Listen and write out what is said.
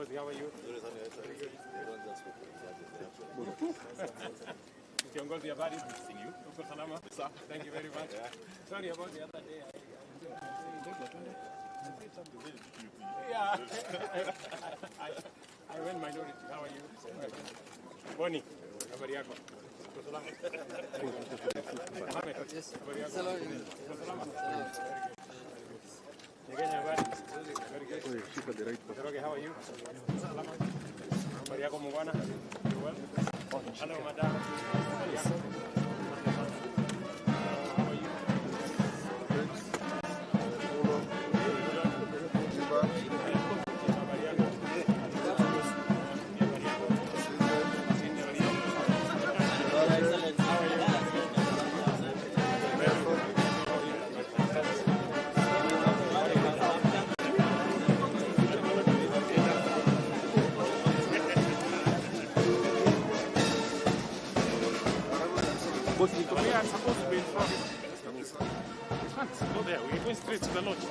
Kiongozi, how are you? Kiongozi, habari? Uko salama? Thank you very much. Sorry about the other day. Yeah. I went minority. How are you? Boni, habari yako? Uko salama? Mohamed, habari yako? Uko salama? Nyegenya, habari? Very good. Njoroge, how are you? Salama? Habari yako muungwana? You well? Hello, madam. Habari yako? How are you? Habari yako? Habari yako? Habari yako? We are supposed to be in front. We can't go there. We're going straight to the lodge.